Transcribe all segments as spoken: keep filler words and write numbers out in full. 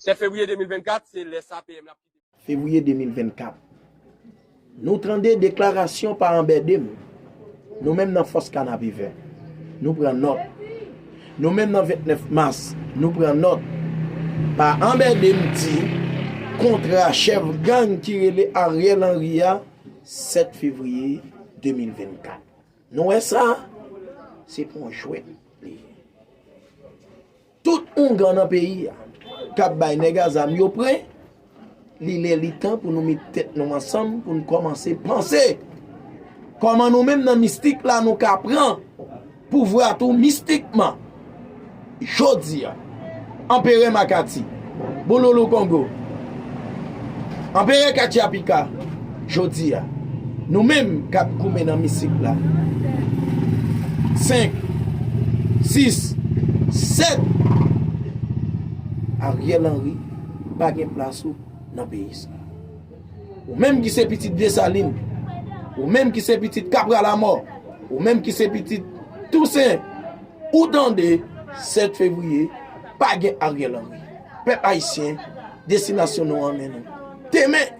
Sèt fevriye de mil vennkat, se lè sa P M la ap kite. Fevriye de mil vennkat. Nou tande deklarasyon pa anbède m. Nou menm nan Fòs Kanapevè, nou pran nòt. Nou menm nan vennèf mas, nou pran nòt. Pa anbède m di kontra chèf gang ki rele Ariel Henry a, sèt fevriye de mil vennkat. Nou wè sa? Se pa yon jwèt li ye. Tout oungan nan peyi a k ap bay nèg a zam yo pre, li lè li tan pou nou met tèt nou ansanm pou n kòmanse panse kòman nou menm nan mistik la nou ka pran pouvwa tou mistikman. Jodi a, Anperè Makati, Bouloulou Kongo, Anperè Katyapika, jodi a, nou menm k ap goumen nan mistik la, senk, sis, sèt, Ariel Henry pa gen plas ou nan peyi sa. Ou menm ki se pitit Desalin, ou menm ki se pitit Kapra Lamò, ou menm ki se pitit Tousen, ou tande, sèt fevriye, pa gen Ariel Henry. Pèp ayisyen, destinasyon nou an men nou. Demen,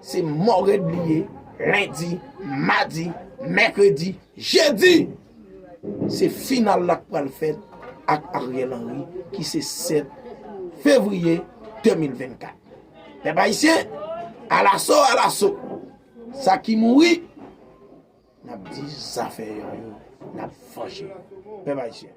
se mò rèd li ye, lendi, madi, mèkredi, jedi. Se final la k pral fèt ak Ariel Henry ki se sèt fevriye de mil vennkat. Pèp ayisyen, alaso, alaso. Sa ki mouri, n ap di zafè yo, n ap vanje. Pèp ayisyen.